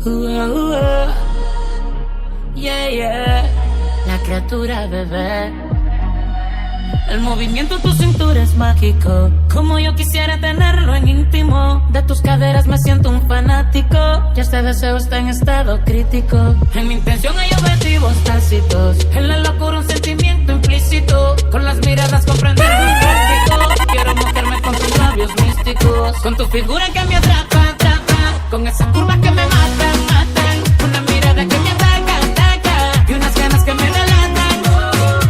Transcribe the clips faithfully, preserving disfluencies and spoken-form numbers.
Uh, uh, uh. Yeah, yeah. La criatura bebé. El movimiento de tu cintura es mágico. Como yo quisiera tenerlo en íntimo. De tus caderas me siento un fanático. Ya este deseo está en estado crítico. En mi intención hay objetivos tácitos. En la locura un sentimiento implícito. Con las miradas comprender lo práctico. Quiero mojarme con tus labios místicos. Con tu figura que me atrapa, atrapa. Con esas curvas que me matan, matan. Una mirada que me ataca, ataca. Y unas ganas que me delatan.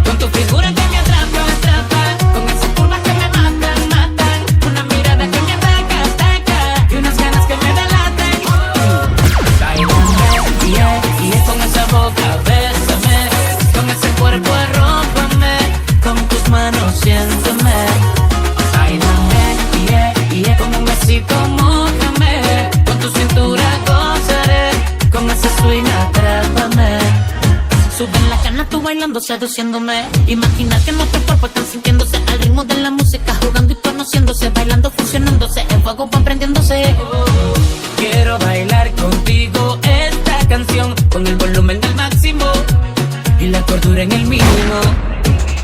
Con tu figura que me atrapa, atrapa. Con esas curvas que me matan, matan. Una mirada que me ataca, ataca. Y unas ganas que me delatan. Bailame, yeah, yeah, con esa boca, bésame. Con ese cuerpo, arrópame. Con tus manos, siénteme. Bailame, yeah, yeah, con un besito, mójame. Con tu cintura, gozaré. Con ese swing, atrápame. Suben las ganas tú bailando, seduciéndome. Imaginar que nuestros cuerpos están sintiéndose al ritmo de la música, jugando y conociéndose, bailando, fusionándose, en fuego van prendiéndose. Quiero bailar contigo esta canción con el volumen al máximo y la cordura en el mínimo.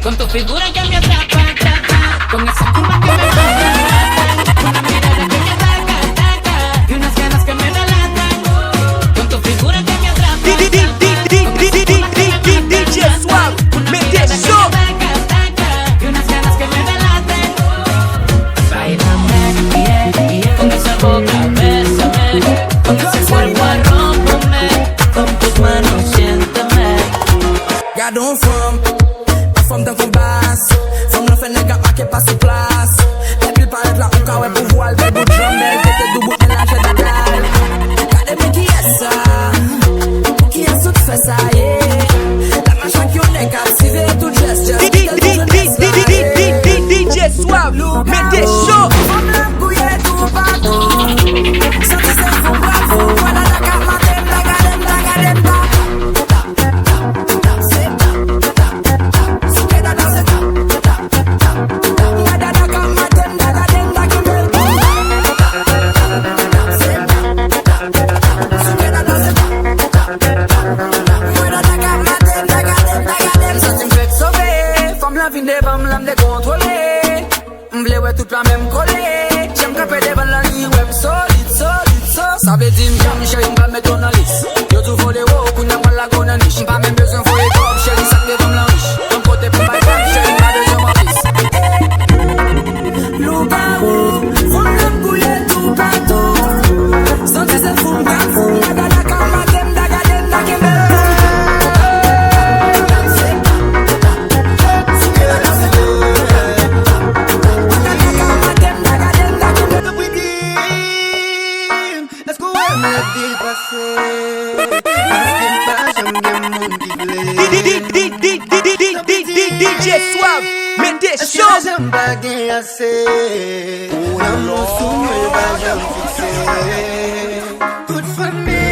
Con tu figura que me atrapa, atrapa, con esa curva que me mata, mata, una mirada que me ataca, ataca, y unas ganas que me delatan. Con tu figura que me atrapa, atrapa, con esa curva que me mata, mata, una mirada que me ataca, ataca, y unas ganas que me delatan. Bailame, yeah, yeah, con esa boca, bésame, con ese cuerpo, arrópame, con tus manos, siénteme. Gade yon fanm, anfòm tankou bas. Fanm nan fè nèg ap make pa sou plas. Depi l parèt la, ou ka wè pouvwa l, bèl bout janm, bèl tete, doubout, men lajè dadal. Gade men kiyès sa. Pou kiyès ou t fè sa ye? La mache ak yon nèg k ap sive tout jès, jès, DJ Suave, mete cho. Fanm nan gouye toupatou. Santi se fou, pa fou, wè dada k ap mate m, ta gade m, ta gade m, ta. Fanm lan vin devan m, la m dekontwole. M vle wè tout la menm kole. Jan m kanpe devan l lan, li wè m solid, solid, solid. Sa vle di m janm cheri, m pral met ou nan lis. Yo di w vole wo, kounye a m pral lage w nan nich. M pa menm bezwen voye kòb, cheri, sa k devan m lan rich. Ban m kote pou m bay kòb, cheri, m pa bezwen mantis. Lougawou, fanm nan gouye toupatou. Santi se fou, m pral fou, m gade la ka maten, m ta gade, m ta kenbe. Èske w wè m lè depase? Paske m pa janm gen moun ki vle. DJ Suave, mete cho. Èske m pa janm pa gen ase? Lanmou sou mwen pa janm fikse. Tout fanmi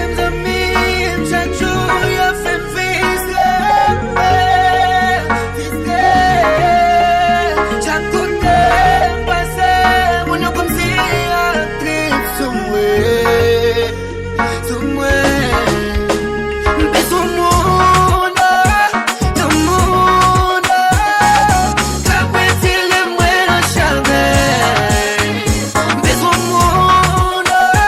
m, zanmi m, chak jou yo fè m fise, fise. Chak kote m pase, moun yo kòmsi yo trip sou mwen, sou mwen. M bezwen moun, oh, yon moun, oh, k ap retire mwen nan chagren. M bezwen moun, oh,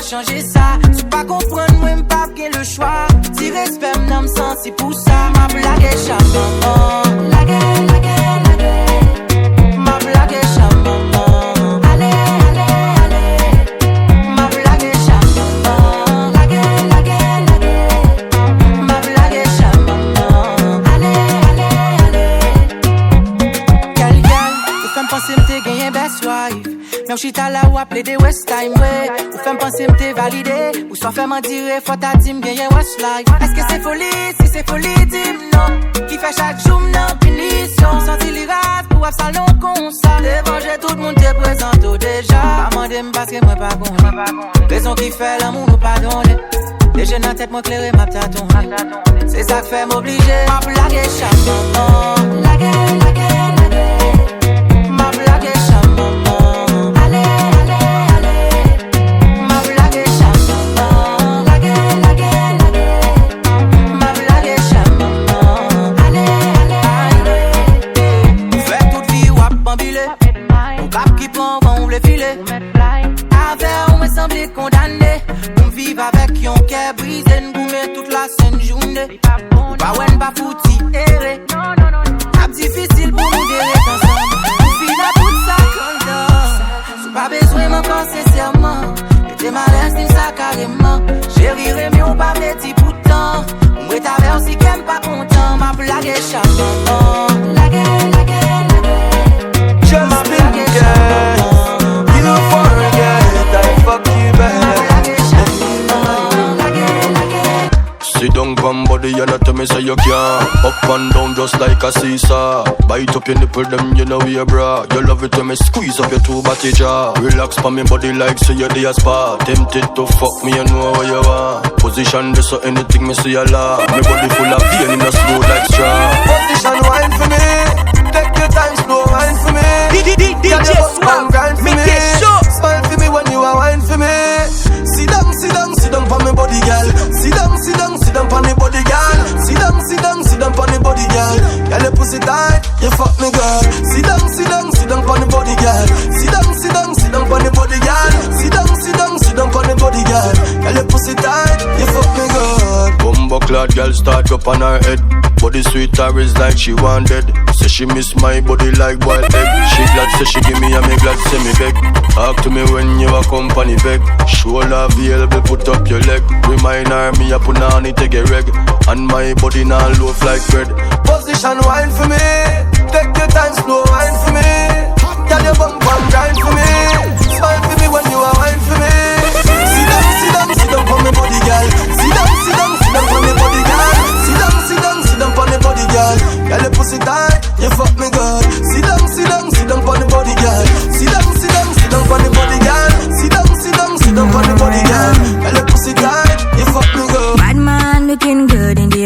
Chanje sa, si w pa konprann mwen, m p ap gen lechwa. Ti respè m nan, m santi pou sa. M ap lage chat manman. Lage, lage, lage. M ap lage chat manman. Ale, ale, ale. M ap lage chat manman. Lage, lage, lage. M ap lage chat manman. Ale, ale, ale. Gèl, gèl, ou fè m panse m te genyen best wife. Men w chita la, w ap plede waste time, we. Ou fè m panse m te valide. Ou sa fè m andire, fò ta di m genyen worse life. Èske se foli? Si se foli, di m non. Ki fè chak jou m nan pinisyon. M santi li raz pou w ap sal non konsa. Devan je tout moun te prezante w deja. Pa mande m paske mwen pa konnen. Rezon ki fè lanmou nou pa donnen. De je nan tèt mwen klere, m ap tatonnen. Se sa k fè m oblije. M ap lage chat manman. Lage, lage, lage. M ap lage chat manman. Ale, ale, ale. M ap lage chat manman. Lage, lage, lage. M ap lage chat manman. Ale, ale, ale. Ou fè tout vi w ap banbile. Ou kap ki pran van ou vle file. Avè w mwen sanble kondane. Pou m viv avèk yon kè brize, n goumen tout la sent jounen. Ou pa wè n pa fouti ere. Ap difisil pou nou de ret ansanm. Pou fini tout sa, calm down. Si w pa bezwen m ankò sensèman, mete m alèz, di m sa kareman. Cheri, renmen w pa vle di poutan. Pou m ret avè w si kè m pa kontan, m ap lage chat manman. Lage, lage, lage. M ap lage chat manman. Sidon pon body and I tell me say you can. Up and down just like a seesaw. Bite up your nipple, them you know we a bra. You love it when me squeeze up your two batty jaw. Relax pon me body like say you dey a spa. Tempted to fuck me, you know what you want. Position this so anything me see a law. Me body full of vein, it nuh smooth like straw. Position wine for me. Take your time, slow wine for me. D J Swag, grind for me. Smile for me when you a wine for me. Sit down, sit down, sit down pon me body, girl. Sit down, sit down, sit down pon me body, girl. Sit down, sit down, sit down pon me body, girl. Girl, your pussy tight, you fuck me, girl. Sit down, sit down, sit down pon me body, girl. Sit down, sit down, sit down pon me body, girl. Sit down, sit down, sit down pon me body, girl. Girl, your pussy tight, you fuck me, girl. Bumboclaat girl start up on her head. Body sweet her is like she want dead. Say she miss my body like boiled egg. She glad say she give me and me glad say me beg. Talk to me when you a company beg. Show love available, put up your leg. Remind her me a punani take a reg. And my body now loaf like bread. Position wine for me. Take your time, slow wine for me. Girl, your bum bum grind for me. Smile for me when you a wine for me. Sit down, sit down, sit down pon me body, girl. Sit down, sit down, sit down pon me body, girl. Sit down, sit down, sit down pon me body, girl. Girl, your pussy tight, you fuck me good. Sit down, sit down, sit down pon me body, girl. Sit down, sit down, sit down pon me body, girl. Sit down, sit down, sit down pon me body, girl. Girl, your pussy tight, you fuck me good. Bad man looking good in the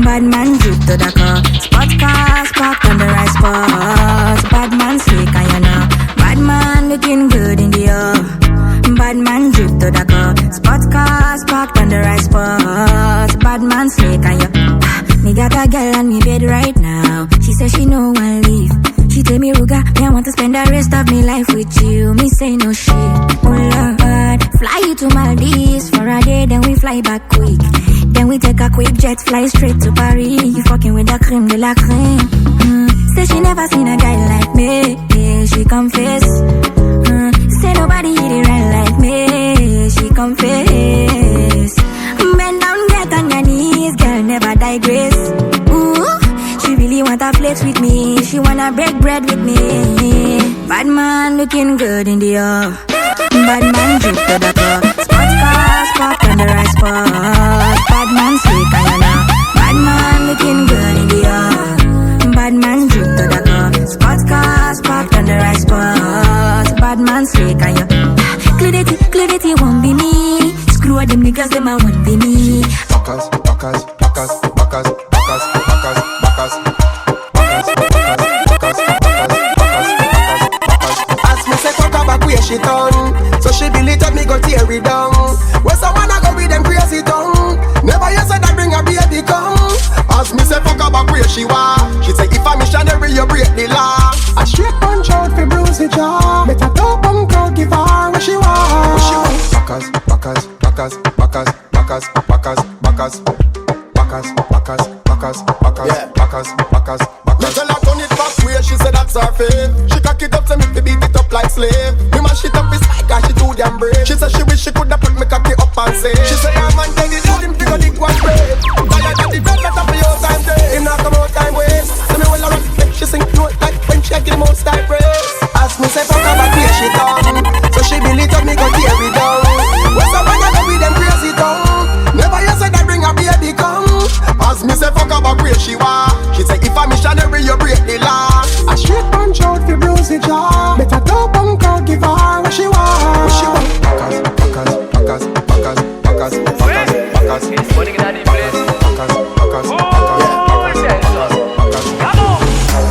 Bad man drip to the car. Sports cars parked on the right spot. Bad man slick and you know. Bad man looking good in the air. Bad man drip to the car. Sports cars parked on the right spot. Bad man slick and you. Ah, me got a girl on me bed right now. She say she no one leave. She tell me, Ruga, me I want to spend the rest of me life with you. Me say no shit. Oh Lord, fly you to Maldives for a day, then we fly back quick. Then we take a quick jet, fly straight to Paris. You fucking with the crème de la crème. Mm. Say she never seen a guy like me. Yeah, she confess. Mm. Say nobody hit it right like me. She confess. Bend down, get on your knees, girl, never digress. Ooh, she really want to flex with me. She wanna break bread with me. Bad man looking good in the air. Bad man drip to the car. Sports cars parked on the right spot. Bad man slick and you know. Bad man looking good in the air. Bad man drip to the car. Sports cars parked on the right spot. Bad man slick and you. Clarity, clarity won't be me. Screw all them niggas, them I won't be me. Backers, backers, backers, backers, backers, backers, backers. Ask me say fuck her back where she turn. So she build it up, me go tear it down. When someone a go with them crazy tongue. Never hear say that bring a baby come. Ask me say fuck her back where she wa. She say if a missionary you break the law. A straight punch out fi bruise the jaw. Better talk punk out, give her what she want. What she want? Backers. She cock it up, seh mi fi beat it up like slave. Mi mash it up, it's like, ah, she too damn brave. She seh she wish she coulda put mi cocky up and say. She seh her man dead, it him fi go dig one grave. Tired of the dead, let up fi your time day. Him nah come out time waste. Seh mi well a rock, make she sing note like when she a give the most time praise. As mi seh fuck her back where she down. So she build it up, mi go tear it down. What's up when you go with them crazy tongue? Never you said that bring a baby come. As mi seh fuck her back where she want. She seh if a missionary you break the law. A straight punch out fi bruise the jaw. Better don't punk out, give her what she want. What she want? Packers, packers, packers, packers, packers, packers, packers, packers, packers, packers, packers, packers.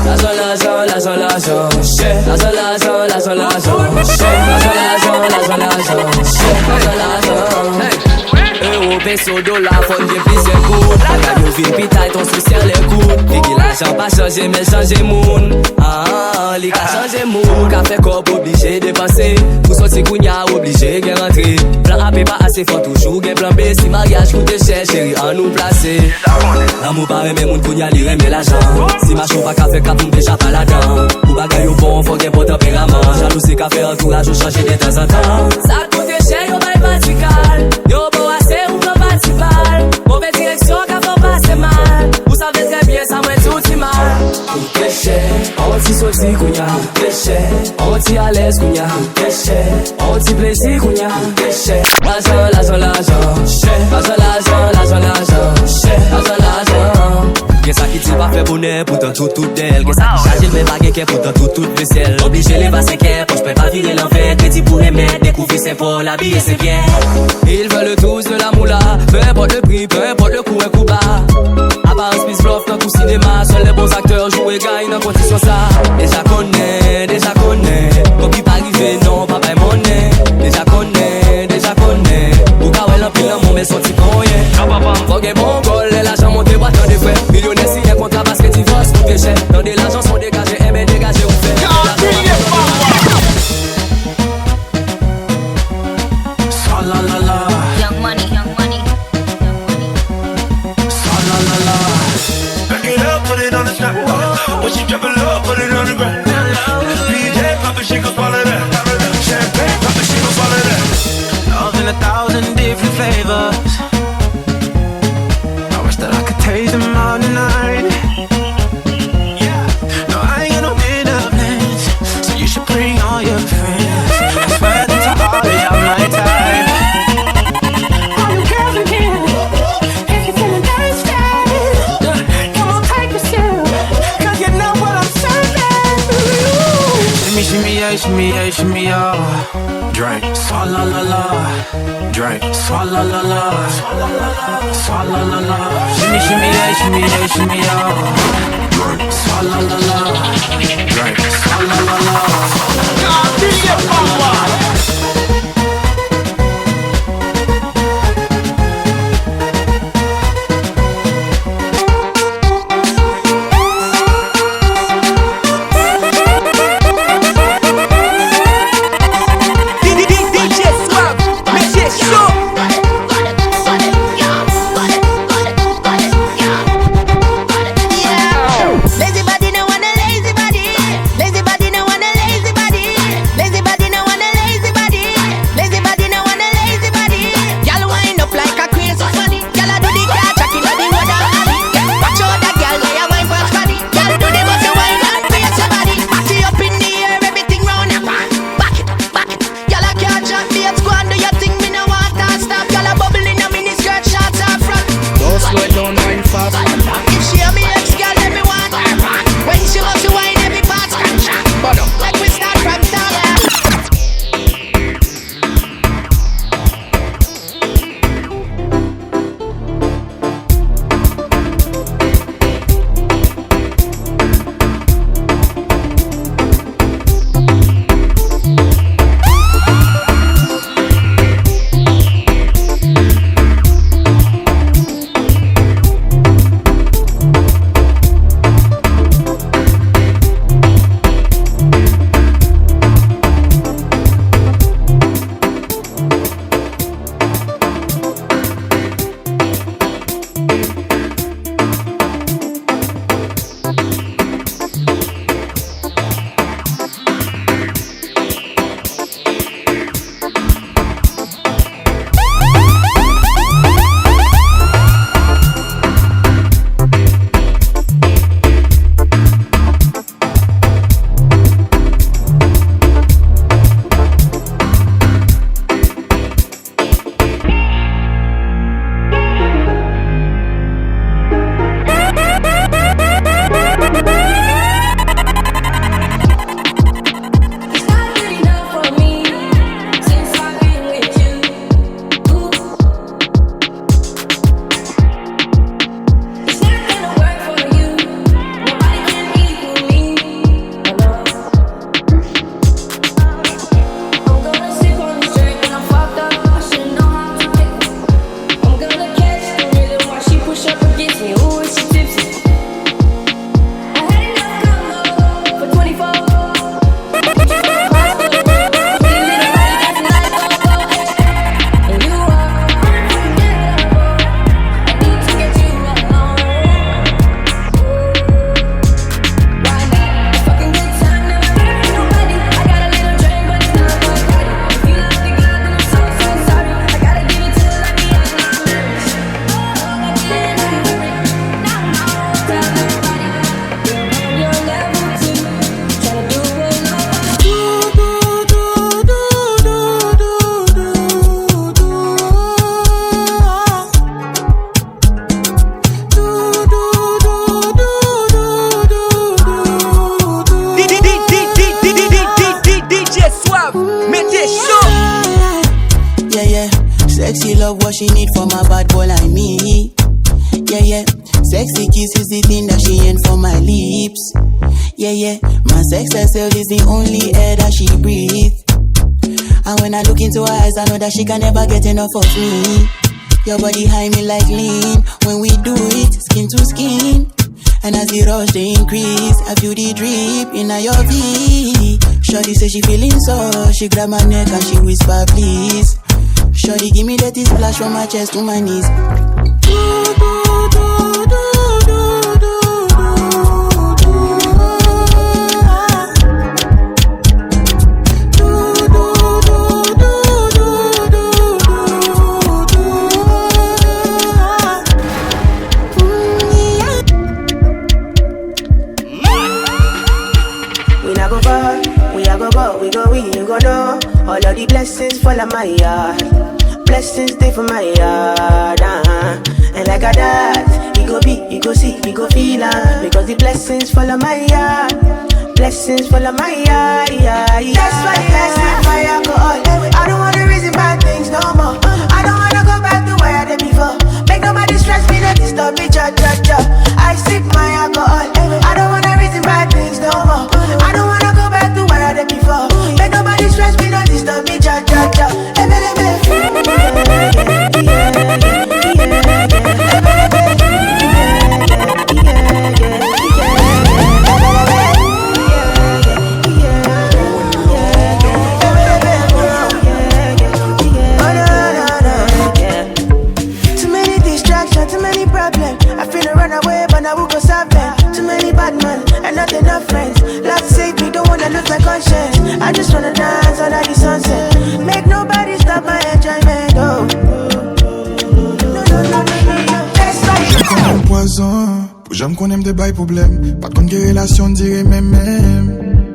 Lajan, lajan, lajan, lajan, chè. Lajan, lajan, lajan, lajan, chè. Lajan, lajan, lajan, lajan, chè. Lajan, lajan. Ewo, peso, dola, fò n gen plizyè goud. Bagay yo vin pi tay, ton sou sè lè kout. Figi lajan pa chanje, men chanje moun. Ah, li ka chanje moun. Ou ka fè kòb, oblije depanse. Pou sòti kounya, oblije gen rantre. Plan A P pa ase fò, toujou gen plan B. Si maryaj koute chè, cheri, annou plase. Lanmou pa renmen moun kounya, li renmen lajan. Si mache w pa ka fè kap, m deja pa ladan. Pou bagay yo bon, fò gen bon tanperaman. Jalouzi ka fè antouraj ou chanje detanzantan. Sa koute chè, yo bay patikal. Yo bo ase, ou pran patibal. Move direksyon ka fè w pase mal. Ou save trè byen sa mwen di w ti mal. Koute chè, on ti soti kounya. Koute chè, on ti alèz kounya. Koute chè, on ti plezi kounya. Koute chè. Lajan, lajan, lajan, chè. Lajan, lajan, lajan, lajan, chè. Lajan, lajan. Gen sa ki di l pa fè bonè, poutan tout, tout dèyè l. Gen sa ki chaje l, men pa gen kè, poutan tout, tout vesèl. Oblije leve a senk è, pòch plen pa vire lanvè. Kredi pou renmèd, dekouvri Senpòl, abiye Senpyè. Ils veulent tous de la moula, peu importe le prix, peu importe le coût, un coup bas. Aparans plis blòf, tankou sinema, sèl les bons acteurs joue et gagne nan kondisyon sa. Deja konnen, deja konnen, kopi pa rive, non, pa bay monnen. Deja konnen, deja konnen, ou ka wè l anpil lanmou, men s on ti konyen. Fò gen bon gòl, lè lajan monte, bwa tande frè. Milyonè siyen kontra paske divòs koute chè. Tande lajan s on degaje, enben degaje ou fè. Swalla la la. Young money, young money. Swalla la la. Back it up, put it on the strap. When she drop it low, put it on the ground. D J pop it, she gon' swallow that. Champagne pop it, she gon' swallow that. Love in a thousand different flavors. I wish that I could taste them all tonight. No, I ain't got no dinner plans, so you should bring all your friends. I swear that to all of y'all my type. All you girls in here, if you're feeling thirsty, come on, take a sip, 'cause you know what I'm serving. Shimmy, shimmy, yeah, shimmy, yeah, shimmy, yeah. Drink. Swalla la la. Drink. Swalla la la. Swalla la la. Shimmy, shimmy, yeah, shimmy, yeah, shimmy, yeah. Drink. Swalla la la. Drink. Swalla la la. D J Swag, mesye cho. Lazy body, no want a lazy body. Lazy body, Love what she need from a bad boy like me. Yeah, yeah. Sexy kiss is the thing that she ain't for my lips. Yeah, yeah. My sex herself is the only air that she breathes. And when I look into her eyes, I know that she can never get enough of me. Your body high me like lean. When we do it, skin to skin. And as the rush dey increase, I feel the drip inna your V. Shorty say she feeling so, she grab my neck and she whisper, "Please." Shorty give me dirty splash from my chest to my knees. We not go far, we a go go, we go we, you go know. All of the blessings fall on my yard. Blessings stay for my yard, uh-huh. And like a that, you go be, you go see, you go feel, uh, because the blessings fall on my yard. Blessings fall on my yard, yeah, yeah. That's why I sip my alcohol. I don't wanna reason bad things no more. I don't wanna go back to where I did before. Make nobody stress me, no disturb me, cha, cha, cha. I sip my alcohol. I don't wanna reason bad things no more. I don't wanna go back to where I did before. Make nobody stress me, no disturb me, cha, cha, cha. Too many distractions, too many problems. I finna run away, but now who go solve them? Too many bad men and not enough friends. Lord save me, don't wanna lose my conscience. I just wanna dance under the sunset. Make nobody stop my enjoyment, oh. No, no, no, no, no, no. That's right. Pwazon. Pou janm konnen m te bay pwoblèm, pa t konn gen relasyon dire menm menm.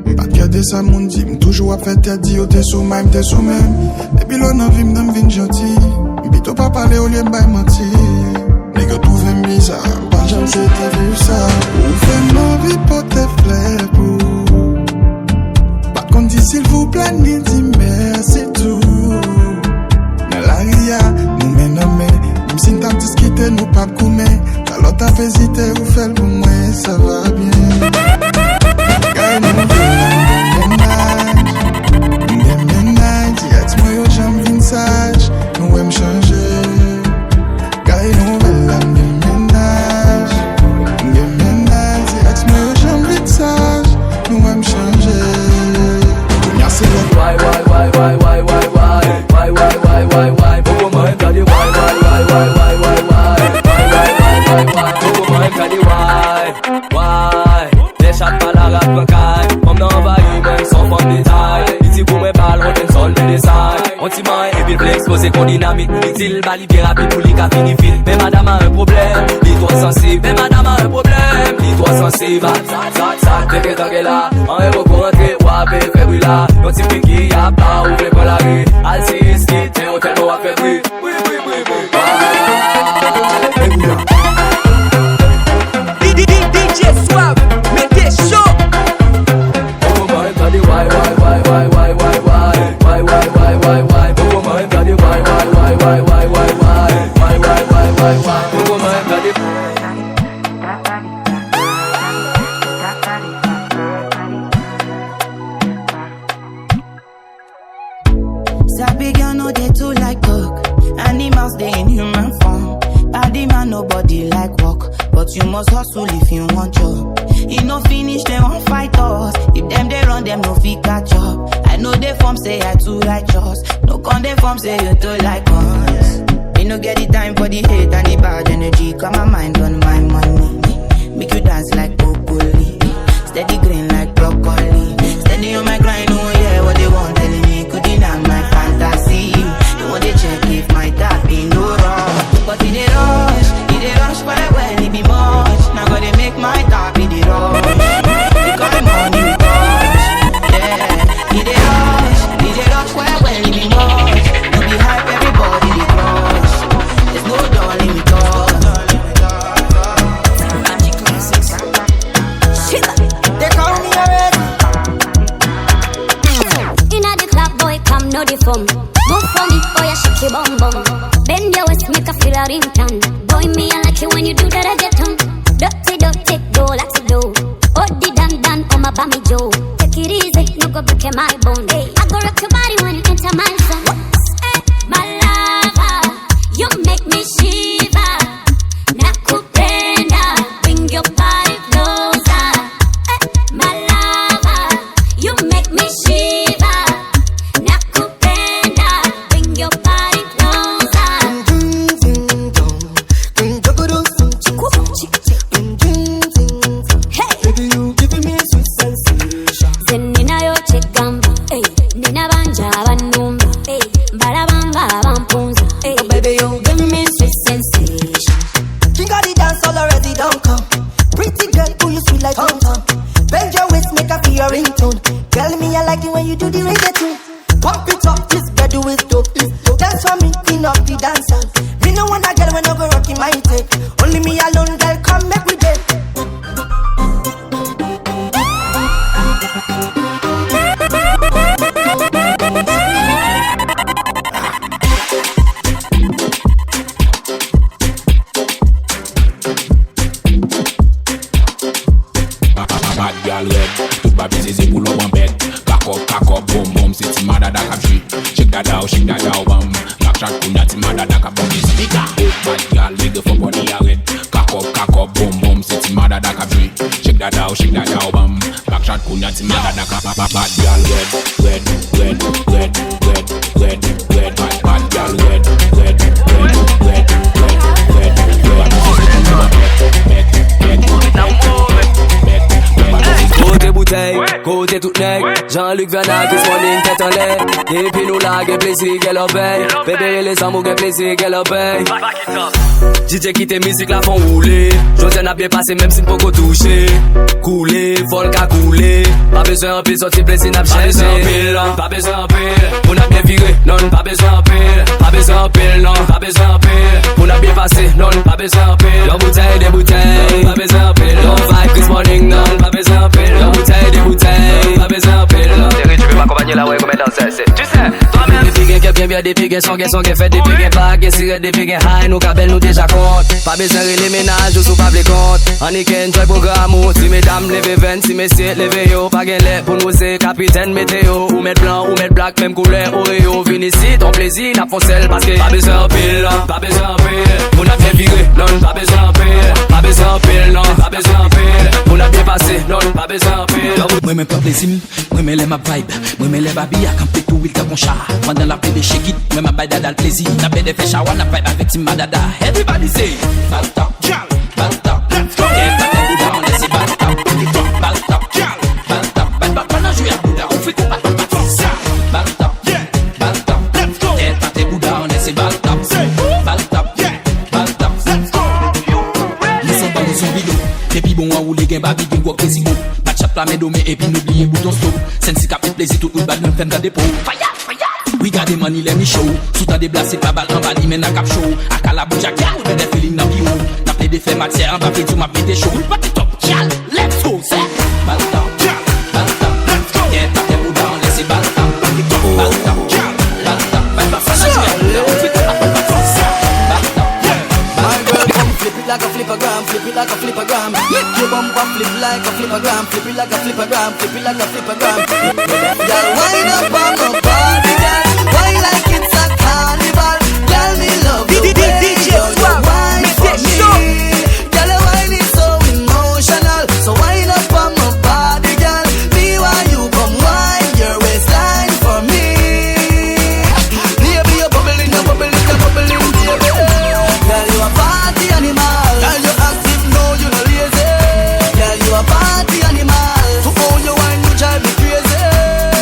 M pa t kè de sa moun di, m toujou ap fè tèt di yo te sou may, m te sou menm. Depi lò nan vi m nan m vin janti, m pito pa pale olye m bay manti. Nèg yo twouve m biza, m pa janm swete viv sa. Ou fè m anvi pote flè pou ou. Pa t konn di silvouplè ni di mèsi tou. Nan lari a, nou men nan men, menm si n t ap diskite, nou p ap goumen. Talè w t ap ezite, ou fè l pou mwen, sa va byen. Gade nouvèl la, m gen mennaj. M gen mennaj, ti ex mwen yo janm vin saj. Nou wè m chanje. Gade nouvèl la, m gen mennaj. M gen mennaj, ti ex mwen yo janm vin saj. Nou wè m chanje. Kounye a se lòt. Why, why, why, why, why, why, why, why, why, why, why, why, why, why, poko mwen gade why, why, why, why, why, why, why, why, why, why, why, why, poko mwen gade why, why. Lè chat pale arab pran kay, fanm nan anvayi mwen, m son fanm detay. Li di pou mwen bal, on ten sol de desay. On ti manyen epi l vle ekspoze kon dinamit. Li di l ba li byen rapid pou li ka fini vit. Men madam a un problème, li twò sansib. Men madam a un problème, li twò sansib. Zak, zak, zak, teke tanke la. Anyen poko rantre, w ape fè bri la. Yon ti fi ki ap ba ou vle pran lari. Al si iskit, men ou tèlman w ap fè bri. Bri, bri, bri, bri. Di, di, di, D J Suave, mete cho. Poko mwen gade why, why, why, why, why, why, why, why, why, why, why, why, why, poko mwen gade why, why, why, why, why, why, why, why, why, why, why, why, poko mwen gade. Sabi girl no dey too like talk. Animals dey in human form. Body man nobody like work, but you must hustle if you want job. E no finish dem wan fight us. If dem dey run dem no fit catch up. I no dey form say I too righteous. No con dey form say you too like us. Me no get the time for the hate and the bad energy. Got my mind on my money. Make you dance like broccoli. Steady green like broccoli. Steady on my grind, oh yeah, what they want telling me. Could deny my fantasy. They want to check if my tap in no wrong. But it dey rush, it dey rush well well, it be much. Now go dey make my tap in the rush. Because the money rush, yeah. It dey rush, it dey rush well well, it be much. No be hype, everybody dey crush. There's no darling talk. They call me already. Inna the club, boy, come no dey form. Mo For me, oh yeah, shake your bum bum. Bend your waist, make a feel a ringtone. Boy, me, I like it when you do the reggaeton. Dirty, dirty, do like to do. Oh, di dan dan, oh, my bami Joe. Take it easy, no go break my bone. Hey, I go rock your body when you enter my zone. Hey, my lover, you make me shiver. Nakupenda, bring your body closer. Eh, my lover, you make me shiver. Nakupenda, bring your body closer. Hey! Baby, you giving me sweet sensation. Zenina yo chegamba, hey. Nina banja bandumba, hey. Balabamba bampunza, hey. Oh, baby, you giving me sweet sensation. King of the dance all already don't come. Pretty girl, who you sweet like tongue tongue. Bend your waist, make a feel your ringtone. Girl, me, I like it when you do the reggaeton. Pump it up, this bedroom is dope. Dance for me, queen of the dancehall. Me no want a girl when I go rock in my tape. Only me alone, girl, come make we dance. Bad gal red, tout baby zizi pou lò pran bèt. Kakòb, kakòb, bom, bom, se ti madada k ap jwe. Shake dada w, shake dada w, bam. Back shot kounya ti madada k ap ban mizik. Bad gal, nèg fò bòdi a red. Kakòb, kakòb, bom, bom, se ti madada k ap jwe. Shake dada w, shake dada w, bam. Back shot kounya ti madada k ap ba- ba- bad gal red, red, red, red, red, red, red, bad, bad gal red, red, red, red, red, red, red. Kote boutèy, kote tout nèg. Jean-Luc Vernal, Chris Morning, tèt anlè. Depi nou la, gen plezi, gen lòbèy. Bebe, rele zanmi w, gen plezi, gen lòbèy. D J kite mizik la fè w woule. Jodi a n ap byen pase, menm si n poko touche. Koule, fò l ka koule. Pa bezwen anpil sòti, plezi n ap chèche. Pa bezwen anpil, non, pa bezwen anpil. Pou n ap byen vire, non, n pa bezwen anpil. Pa bezwen anpil, non, pa bezwen anpil. Pou n ap byen pase, non, n pa bezwen anpil. Yon boutèy, de boutèy, pa bezwen anpil. Yon vibe Chris Morning, non, pa bezwen anpil. Yon boutèy, de boutèy, pa bezwen anpil. Cheri, tu peux m'accompagner là où est comme un danseur, c'est, tu sais, toi-même. Depi gen kè byen byen, depi gen son, gen son, gen fèt, depi gen bag, gen sirèt, depi gen high, nou ka bèl, nou deja kont. Pa bezwen rele mennaj ou si w pa vle kont. Annik enjoy pwogram ou, ti medam leve venn, ti mesye leve yo, pa gen lè pou nou se kapitèn meteo, ou mèt blan, ou mèt blak, menm koulè Oreo, vin isit, on plezi, n ap fon sèl, paske pa bezwen anpil, pa bezwen anpil, pou n ap byen vire, non, pa bezwen anpil, pa bezwen anpil, non, pa bezwen anpil, pou n ap byen pase, non, pa bezwen anpil. Mwen, mwen pran plezi m, mwen, mwen lè m ap vibe, mwen, mwen lè baby a kanpe tou wil tankou yon cha, pandan l ap plede shake it, mwen, m ap bay dada l plezi, n ap plede fè chawa, n ap vibe avèk ti madada, everybody say, bal tap, gyal, bal tap, let's go, yeah, tap bouda w, lèse bal tap, bal tap, gyal, bal tap, bal tap, pa nan jwe ak bouda, ou fè kou, bal tap, bal tap, bal tap, yeah. Bal tap. Let's go. Tèt atè bouda anlè se bal tap. Say. Bal tap. Yeah. Bal tap. Let's go. Nou se yon bann zonbi do. Depi bon an woule gen babi gen gwòg dezi o. Bat chat la men do men epi nou bliye bouton stop. Sèn si k ap met plezi tout wi bad nou fè m gade po. Fire, fire. Wi gade manni lè mi cho. Sou tande blase pa bal anba li men n a k ap cho. Ak a la boudja gyal men de feeling nan pi wo. N ap plede fè matyè anba feti m ap mete cho. Wi pati top gyal. Let's go, sè. Bal tap, bal tap, let's go. Tèt atè bouda anlè se bal tap. Bal tap, bal tap, bal tap. Sa nan jwe a bouda ou fè kou ap fè sa. Bal tap, bal tap. My girl, come flip it like a flippergram, flip it like a flippergram. Make your bumper flip like a flippergram, flip it like a flippergram, flip it like a flippergram. Girl, wind up on my body, girl. Wine like it's a carnival. Girl, me love the way you wine for me. Girl, your wine is so emotional. So wine up on my body, girl. Me want you come wine your waistline for me. Baby, you're bubbling, you're bubbling, you're bubbling, baby. Girl, you a party animal. Girl, you active, no, you no lazy. Girl, you a party animal. To how you wine, you drive me crazy.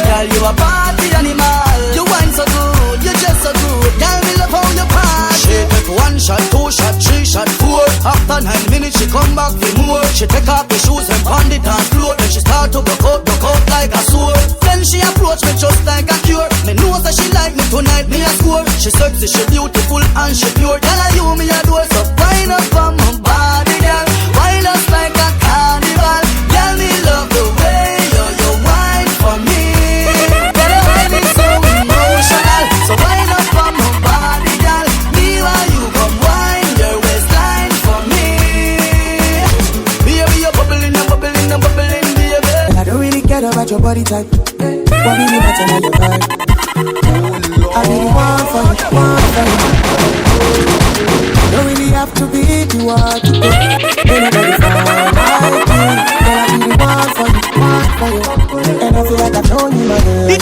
Girl, you a party animal. You wine so good, you dress so good. Girl, me love how you party. She take one shot, two shot, three shot, four. After nine minutes, she come back for more. She take off the shoes and pound it on floor. Then she start to broke out, broke out like a sore. Then she approach me just like a cure. Me know that she like me tonight, me a score. She sexy, she beautiful and she pure. Girl, a you me adore, so wine up on my body, girl. Wine us like a carnival. Girl, me love the way you, you wine for me. Girl, your wine is so emotional. So wine type. What really matter na your vibe. I be the one for you, one for you. Don't really have to be the one to go. Ain't nobody fine like you. Girl, I be the one for you, one for you. And I feel like I've known you my whole life.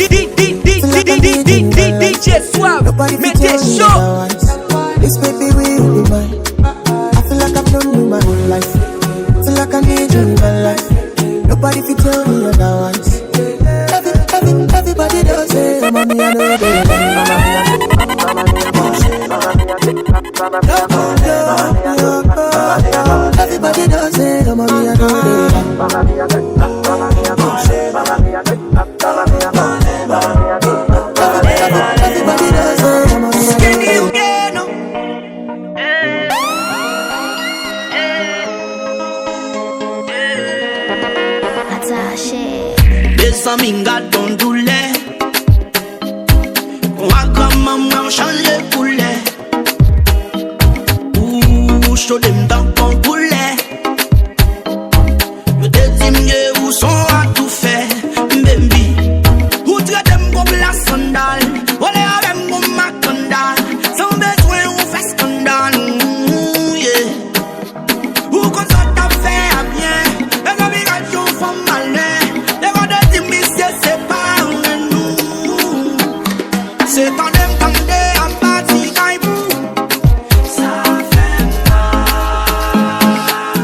Feel like I need you in my life. D J Suave, nobody fi tell me otherwise. This baby will be mine. I feel like I've known you my whole life. Feel like I need you in my life. Nobody fi tell me otherwise. Every, every, everybody don say, I'm on me, I know they. Everybody don say, I'm on me, I know they. Everybody don say, I'm on me, I know they. Mezanmi, gad yon doulè. Pwa granmanman chanje koulè. Ou chode m tankou koulè. Yo te di m ke ou son atoufè, baby. Ou trete m kou pla sandal, vole avè m kou makandal, san bezwen ou fè eskandal, yeah. Ou konn sa w t ap fè a byen, mezanmi gad yon fanm malen, devan de di misye separe nou. Se tande m tande ap pati kay pou. Sa fè m mal.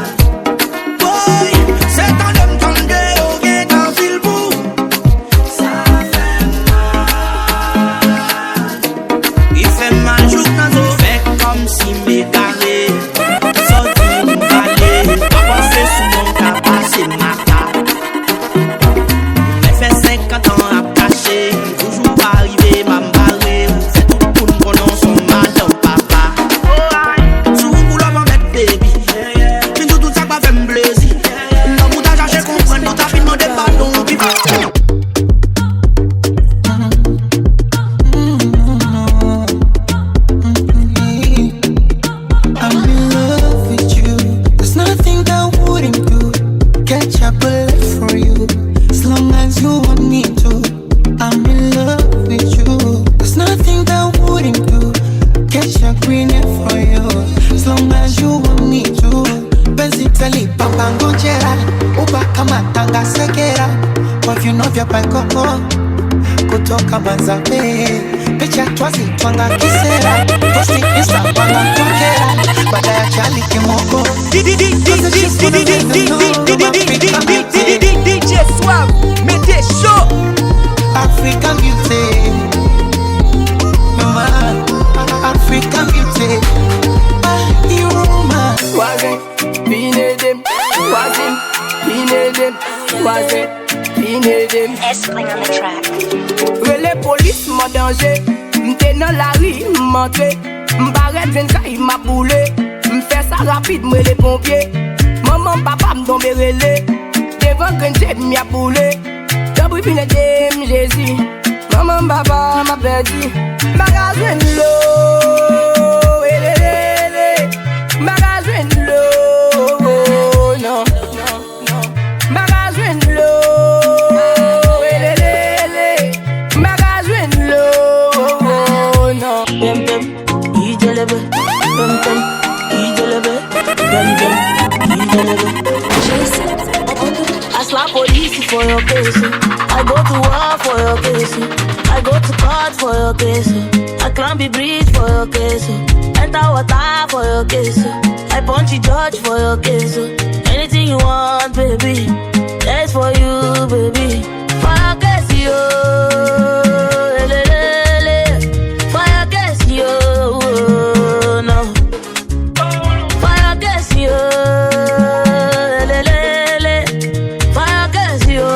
Woy, se tande m tande yo gentan fil pou. Sa fè m mal. Li fè m mal jouk nan zo. Fè kòmsi m egare. Sa w di m vale. Pa panse sou mwen w ka pase maka. Mwen fè senkant an ap kache, m toujou pa rive, m ap bare, ou fè tout moun konnen w se yon madanm papa. Si w pou love anmèt baby, vin di w tout sa k pa fè m plezi. Tankou w ta chache konprann, nou ta fin mande padon, ou pi pa. I'm in love with you. There's nothing I wouldn't do. Catch a bullet for you. As long as you want me to. I'm in love with you. There's nothing I wouldn't do. Catch a green hair for you. As long as you want me to. Penzi teli papa ngonjera. Uba kama tanga sekera. Kwa vino vya pai koko. Kutoka manzabe. Picha twazi twanga kisera. Posti Insta panga kwakera. Baada ya chali kimoko. D J Suave, mete cho. African beauty. Mama, African beauty. Ah, you woman. Voisin, vin ede m. Voisin, vin ede m. Voisin, vin ede m. Espring on the track. Rele polis, m an danje. M te nan lari, m antre. M parèt jwenn kay, m ap boule. M fè sa rapid, m rele ponpye. Manman, papa, m tonbe rele. Devan grenn je m, y ap boule. Tanpri, vin ede m, Jezi. Manman, papa, m ap pèdi. M pa ka jwenn dlo. Elelele. M pa ka jwenn dlo. Non. M pa ka jwenn dlo, elelele. M pa ka jwenn dlo, non. Pem, pem, ijelebe. Pem, pem, ijelebe. Pem, pem, ijelebe. Ask la police for your case. I go to war for your case. I go to court for your case. I climb the bridge for your case. Enter water for your case. I punch the judge for your case. Anything you want, baby, that's for you, baby. For your case, yo, elelele. For your case, yo, no. For your case, yo, elelele. For your case, yo,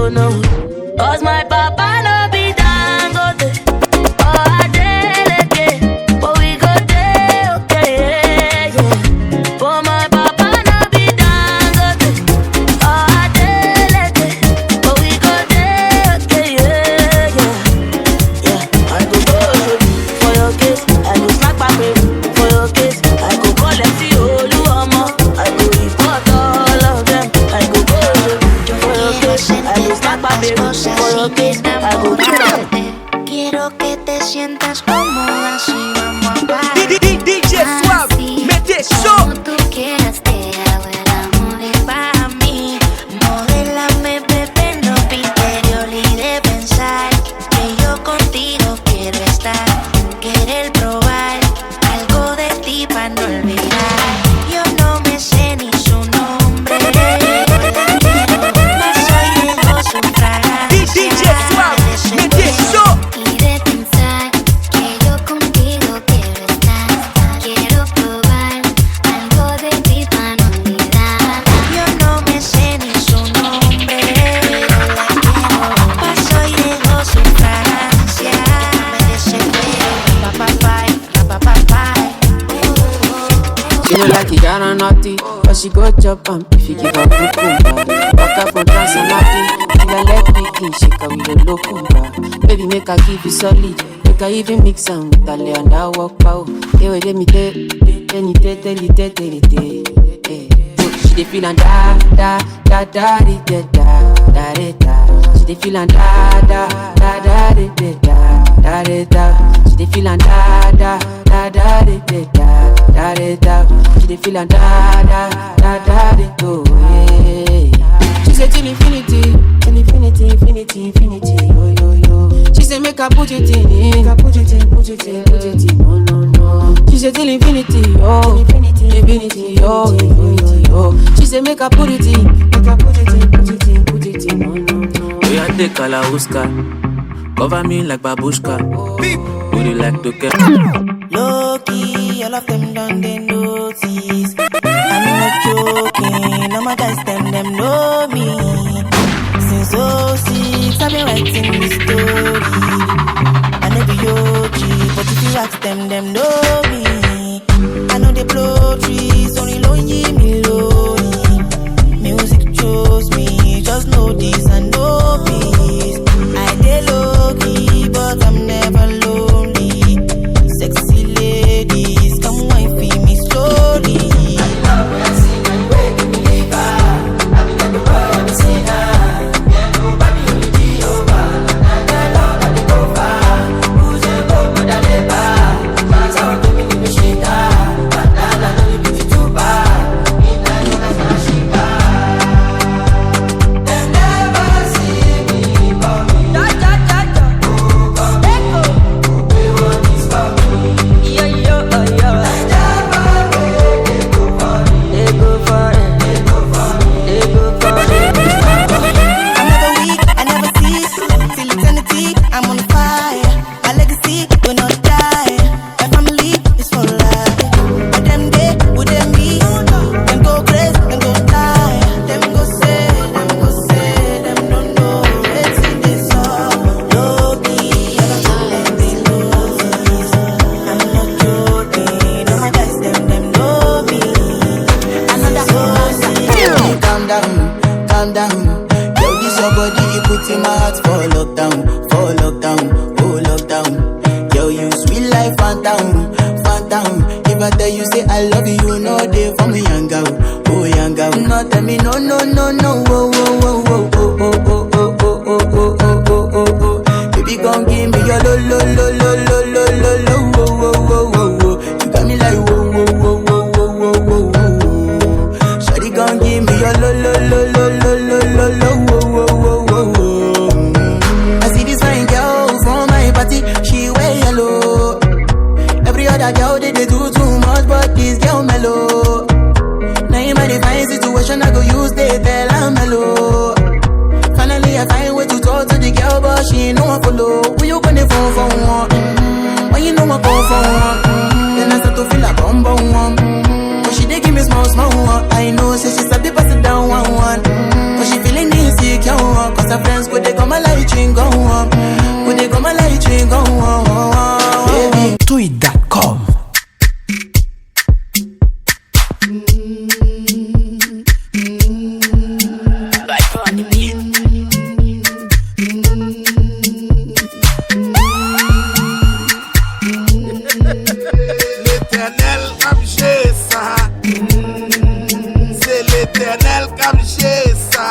no. 'Cause my papa no be Dangote or Adeleke, but we go dey okay, yeah, yeah. But my papa no be Dangote or Adeleke, but we go dey okay, yeah, yeah. Yeah, I go go for your case, I go snack back for your case, I go collect the whole omo, I go report all of them, I go go for your case, I go snack Cosas sin enamorarte. Quiero que te sientas cómoda si vamos a bailar. D J Suave, mete show. Como tú quieras te hago el amor y pa' mí. Modélame, bebé, no pinte de olvidar de pensar que yo contigo quiero estar. Querer probar algo de ti pa' no olvidar. Yo no me sé ni su nombre, pero la quiero pa' oír su fragancia. D J Suave, mete show. Y de pensar que yo contigo quiero estar. Quiero probar algo de ti pa' no olvidar. Yo no me sé ni su nombre, pero la quiero pa' oír su fragancia. Me desespero. Pa, pa, pa, pa, pa, pa, pa. She don't like it, got on naughty, but she go chop am if you give her good food. Waka from France and Mati, she like pikin, shake her with a local bar. Baby, make her give you solid, make her even mix am with Alejandra Walk Pow. Ewe de mi te, te, te, ni te, te, li te, te, li te, eh. She dey feel am da, da, da, da, di, da, da, da, di, da. She dey feel am da, da, da, da, di, di, da, da, di, da. She dey feel am da, da, da, da, di, di, da, da, di, da. She dey feel am da, da, da, da, di, oh, yeah. She say till infinity, till infinity, infinity, infinity, yo, yo, yo. She say make I put it in, make I put it in, put it in, put it in, no, no, no. She say till infinity, oh, infinity, infinity, oh, infinity, oh. She say make I put it in, make I put it in, put it in, put it in, no, no, no. Voy a te cala buscar. Cover me like babushka. Booty like the Low key, all of them done they notice. I'm not joking, all my guys them, them know me. Since oh six, I've been writing this story. I know the O G, but if you ask them, them know me. I know they blow trees, only lonely me lonely. Music chose me, just know this and know peace. I dey low key, but I'm never lonely. Sexy ladies, come wine for me slowly. I'm never weak, I never cease. Till eternity, I'm on fire. My legacy will not die. My family is for life. But dem dey, who dem be? Dem go craze, dem go die. Dem go say, dem go say, dem no know wetin dey sup. No be all of dem dey notice. I'm not joking, all my guys dem, dem know me. Another so calm down, calm down. Yo, this your body, it put in my heart for lockdown, for lockdown, oh lockdown. Yo, you sweet life, phantom, phantom. If I tell you say I love you, no dey for me, young girl, oh young girl. No tell me no, no, no, no, oh, oh, oh. Baby, come give me your lo, lo, lo, lo, lo, lo, lo, oh, oh, oh, oh, oh. You got me like whoa, whoa, whoa, whoa, whoa, whoa, whoa, whoa. Shawty gon' give me your lo, lo, lo, lo, lo, lo, lo, whoa, whoa, whoa, whoa, whoa. Mm. I see this fine girl from my party, she wear yellow. Every other girl they, they do too much, but this girl mellow. Now in my divine situation, I go use they tell I'm mellow. Finally, I find way to talk to the girl, but she ain't no one follow. Who you gonna phone for one? Mm-hmm. When you know I come for one, mm-hmm, then I start to feel a bum bum one. Mm-hmm. But she dey give me small small one. I know, say she sabi pass it down one one. Mm-hmm. But she feeling insecure one. 'Cause her friends go dey come my light ring go on. Go dey come my light ring go on. Baby. Tweet dot com. Letènèl k ap jere sa. Se Letènèl k ap jere sa.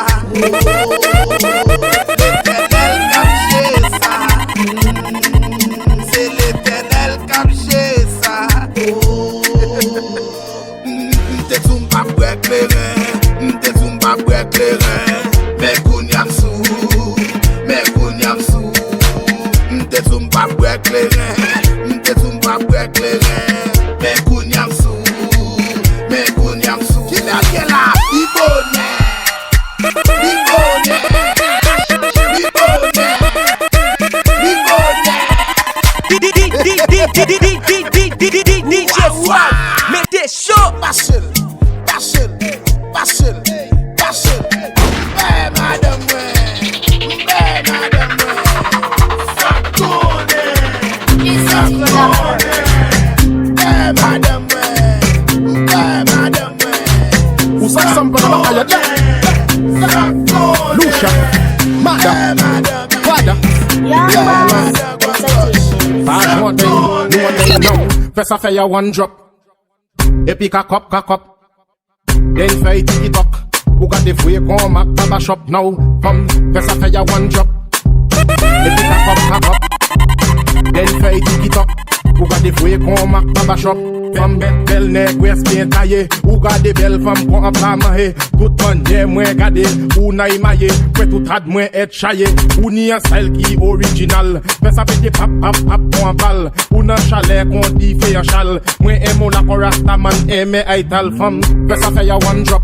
Young Boss Entertainment. Bad one thing, one thing, no. Fè sa fè ya one drop. Epi kakòp, kakòp. Den fèy tikitòk. Ou gade vre kon mak baba shop now. Fanm, fè sa fè ya one drop. Epi kakòp, kakòp. Den fèy tikitòk. Ou gade vre kon mak baba shop. Fanm bèl, bèl nègwès byen taye. Ou gade bèl fanm kon an pa manje. Tout mannyè mwen gade, ou nan imaye. Kwè tout rad mwen èt chaye. Ou ni an style ki orijinal. Fè sa pete pap, pap, pap kon an bal. Ou nan chalè kon dife an chal. Mwen enmen w la kon Rastaman enmen Ital fanm. Fè sa fè ya one drop.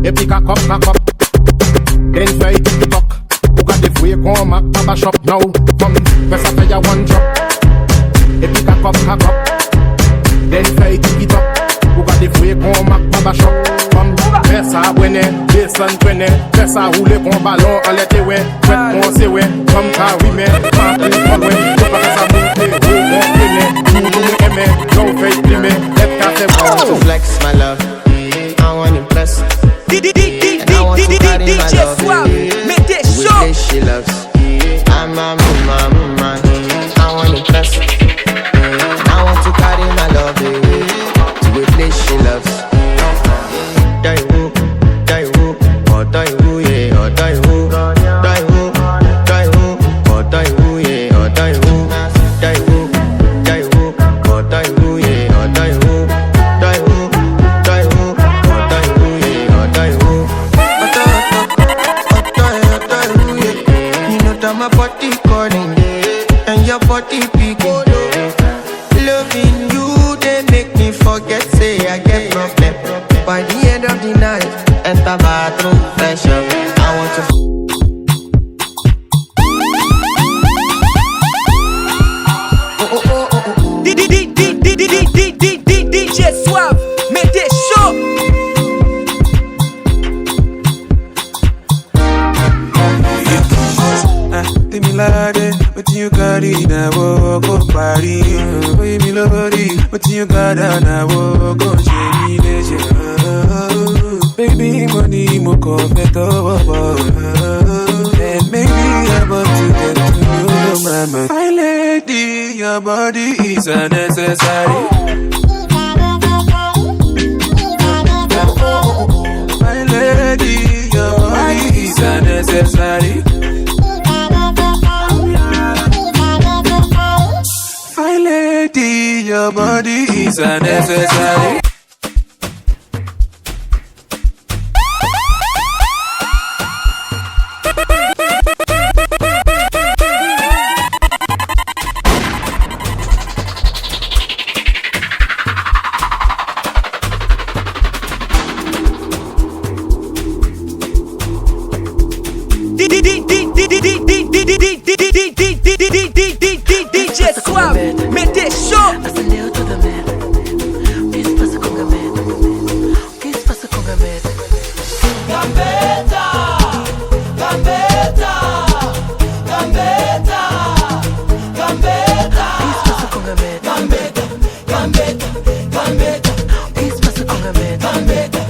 Epi kakòp, kakòp. Den fèy tikitòk. Ou gade vre kon mak baba shop now. Fanm, fè sa fè ya one drop. Epi kakòp, kakòp. Den fèy tikitòk. Ou gade vre kon mak baba shop. Fanm, fè sa bwennè, desann bwennè. Fè sa woule kon balon anlè tewè. Jwèt kon sewè, fanm ka rimè. Pa pou fò lwen, yo pa fè sa moute wo kon kenè. Doudou mwen enmen, lè w fèy plimen, lèt ka fè. I want to flex my love. I want to impress. And I want to carry my love away to a place she loves. I'm a woman, woman. I want to impress. I want to carry my love away to a place she loves. Ọ̀tọ̀ ìwú, ọ̀tọ̀ ìwú, ọ̀tọ̀ ìwú, yeah, ọ̀tọ̀ ìwú, ọ̀tọ̀ ìwú, ọ̀tọ̀ ìwú, ọ̀tọ̀ ìwú, yeah, ọ̀tọ̀ ìwú, ọ̀tọ̀ ìwú, ọ̀tọ̀ ìwú, yeah, ọ̀tọ̀ ìwú, ọ̀tọ̀ ìwú, ọ̀tọ̀ ìwú, ọ̀tọ̀ ìwú, yeah, ọ̀tọ̀ ìwú. Ọ̀tọ̀, ọ̀tọ̀, ọ̀tọ̀, ọ̀tọ̀ ìwú, yeah. You know that my body calling, yeah, and your body picking. Loving you, they make me forget, say I get problem. By the end of the night, enter bathroom, fresh up. I want to. D J Suave, mete cho. Ah, tell me like that, wetin you carry na wo go party. Baby lori, wetin you got down na wo go ṣe mi léṣe. Baby money mo kàn fẹ́ tọwọ́ bọ̀. And maybe I want to get to know your mama. My lady, your body is unnecessary. My lady, your body is unnecessary. My lady, your body is unnecessary. D J Suave, mete cho. Gambeta, gambeta, gambeta, gambeta. Gambeta, gambeta, gambeta.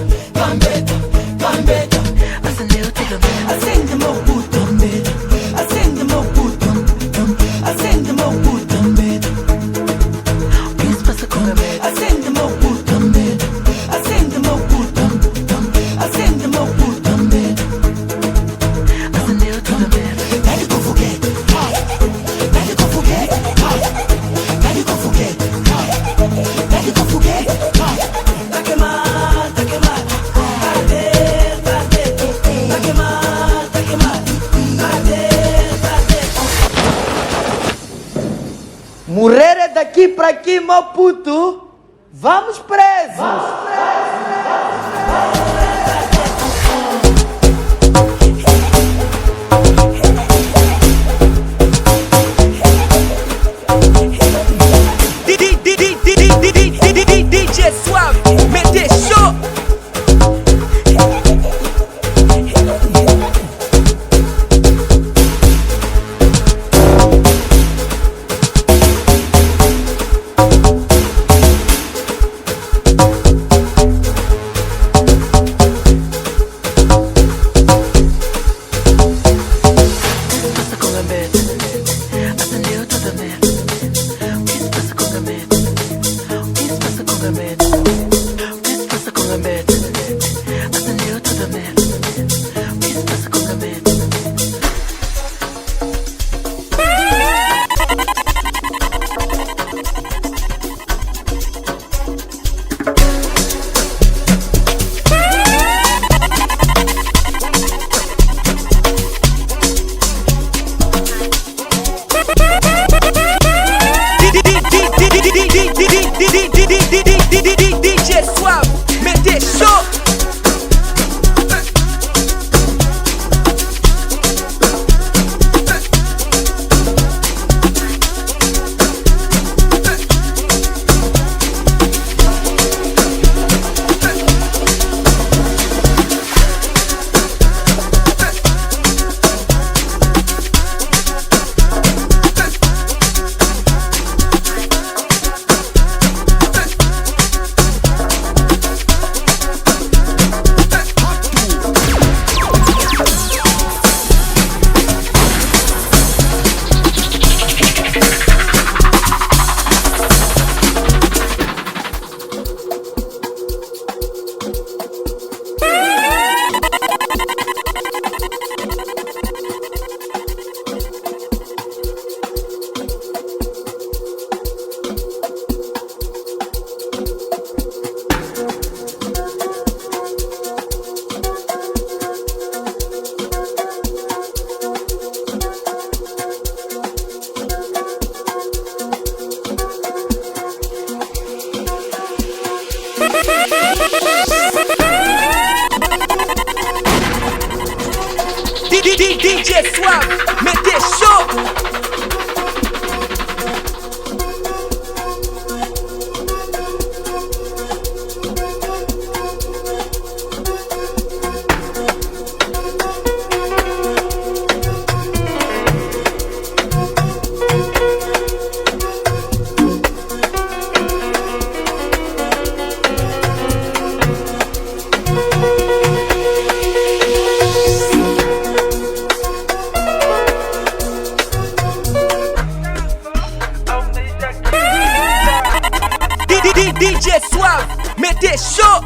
Gambeta, gambeta. Acende otro gambeta. Acende meu puto gambeta. Acende meu puto gambeta. Acende meu puto gambeta. Acende meu puto gambeta. Acende meu puto gambeta. Acende meu puto gambeta. Acende meu puto gambeta. Acende otro gambeta. Daddy go forget. Daddy go forget. Daddy go forget. Daddy go forget. Murere daqui pra aqui, meu puto. Vamos preso! D J Suave, mete cho. D J Suave, mete cho! D J Suave, mete cho!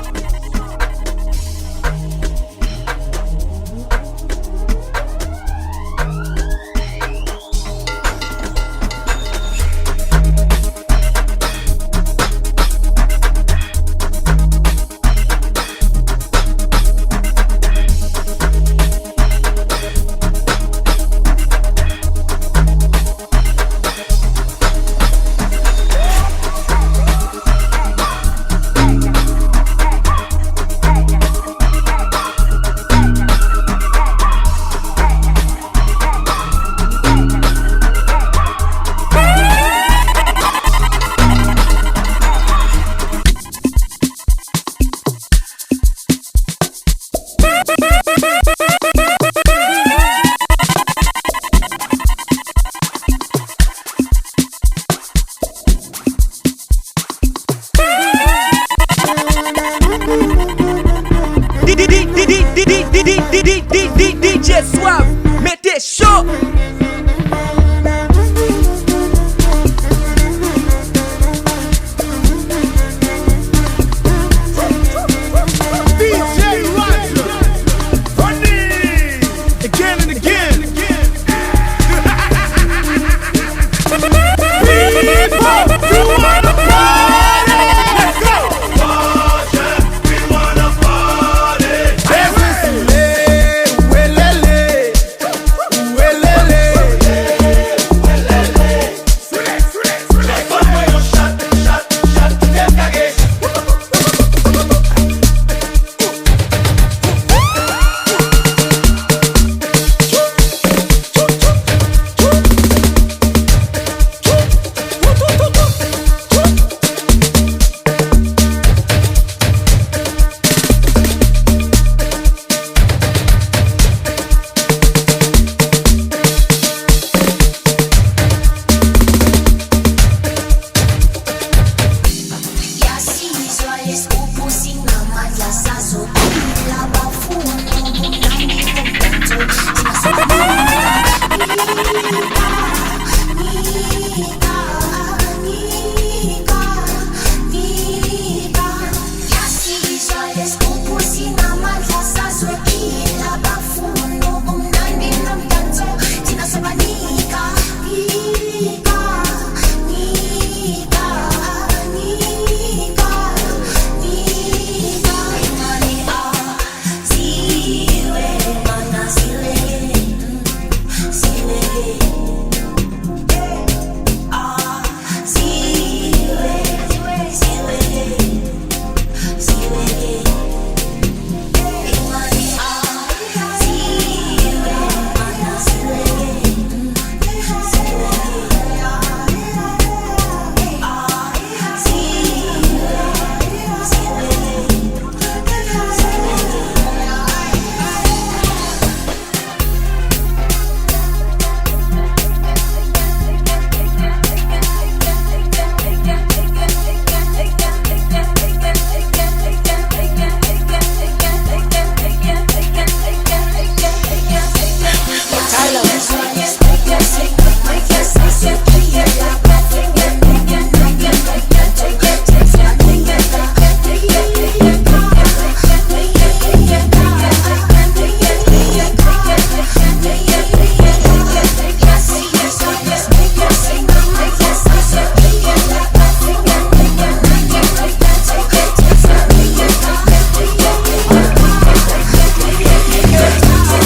D J Suave, mete cho! D J Roger, Honey, again and again. People, you wanna party? Let's go! Party, we wanna party. Every Sunday, we lele.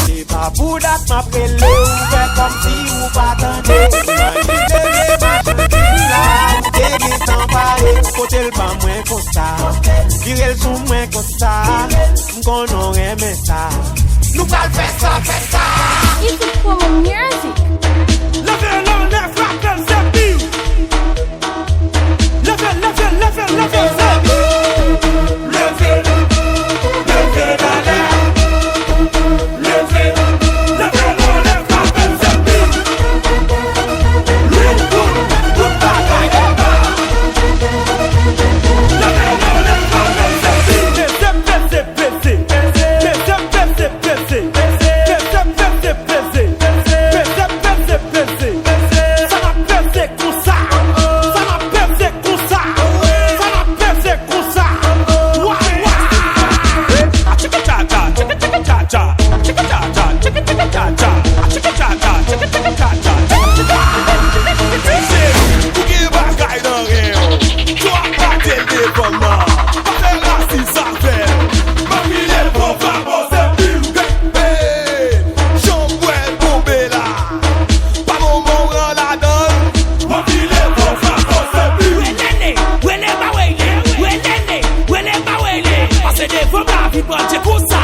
Se pa pou dat m ap rele w, fè kòmsi ou pa tande. Mande de machandiz la, ou te gentan pale. Kote l ban mwen konsa? Vire l sou mwen konsa, m konnen w renmen sa. Nou pral fè sa, fè sa. Easy Promo Music. Leve l anlè, frape l, se pi. Leve l, leve l, leve l, leve l, se pi. Leve l, leve l anlè. Leve l, leve l anlè, frape l, se pi. Leve l, leve l, leve l. Peze, peze, peze. Peze, peze, peze. Peze, peze, peze. Peze, peze, peze. Sa n ap peze konsa. Sa n ap peze konsa. Sa n ap peze konsa. Wa, wa. A tchiki cha cha, tchiki tchiki cha cha. A tchiki cha cha, tchiki tchiki cha cha. A tchiki cha cha, tchiki tchiki cha cha. Cheri, ou gen bagay nan ren w. Twa pate l devan m nan. Pa fè rasis avè l. Mafile fò fabò se pil. Hey, hey. Jan m wè l tonbe la. Pa moman w ran ladan l. Mafile fò fabò se pil. Welele, wele ba wele, welele, wele ba wele. Pase devan m la vi Bondye konsa.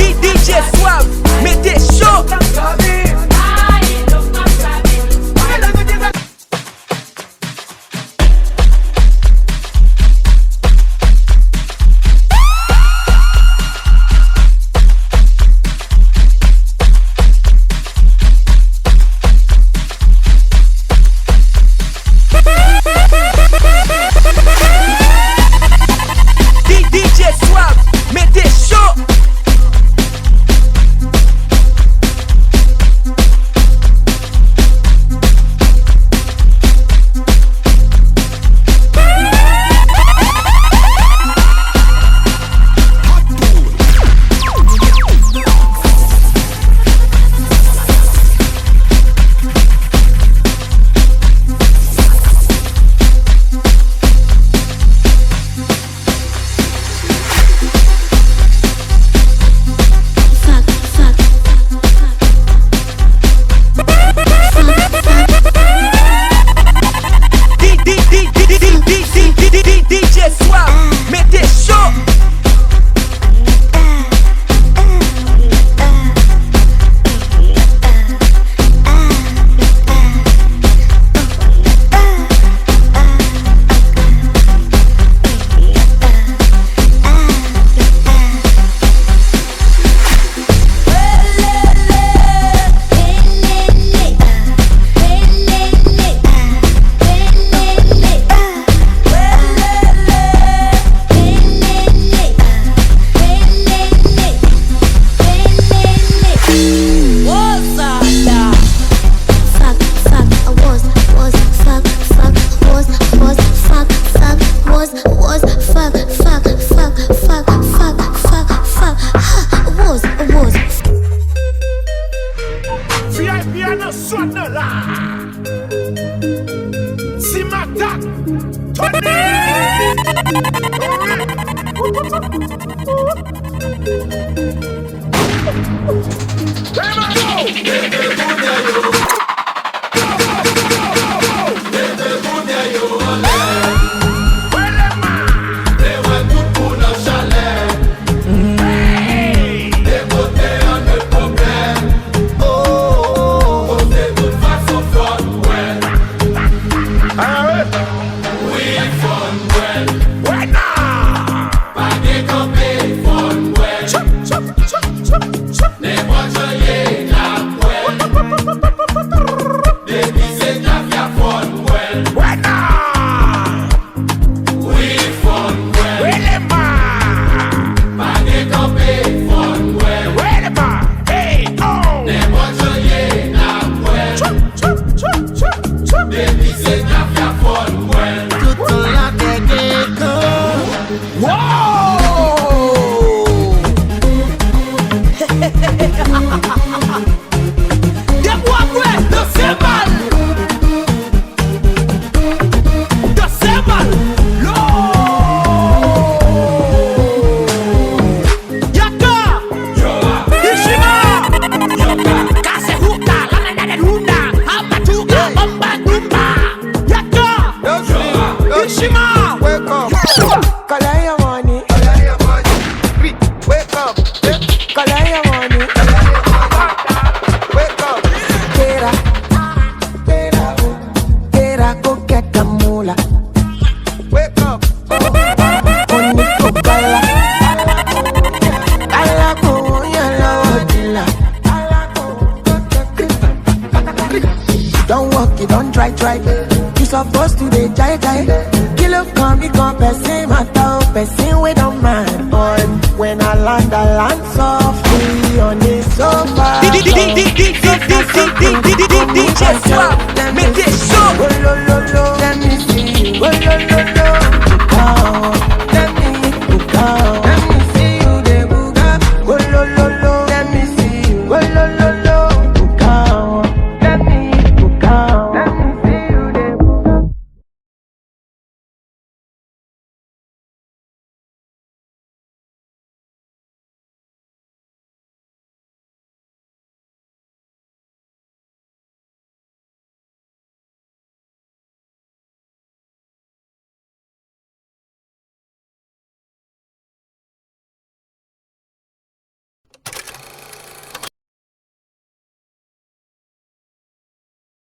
D J Swab, mete cho. D J Swab, mete cho. D J Swab, mete cho. V I P a nan zòn nan la. Ti matak. Tony. Wake up. Get up. Get up. Go get the moolah. Wake up. Koni ko kala. Kala ko yalo dila. Don't walk it, don't try, try. You supposed to dey jai, jai. Kilo kan mi kan person matter, person wey don mad. But when I land, I land softly on the sofa. Sofa, sofa, sofa. Mete cho. Lo, lo, lo.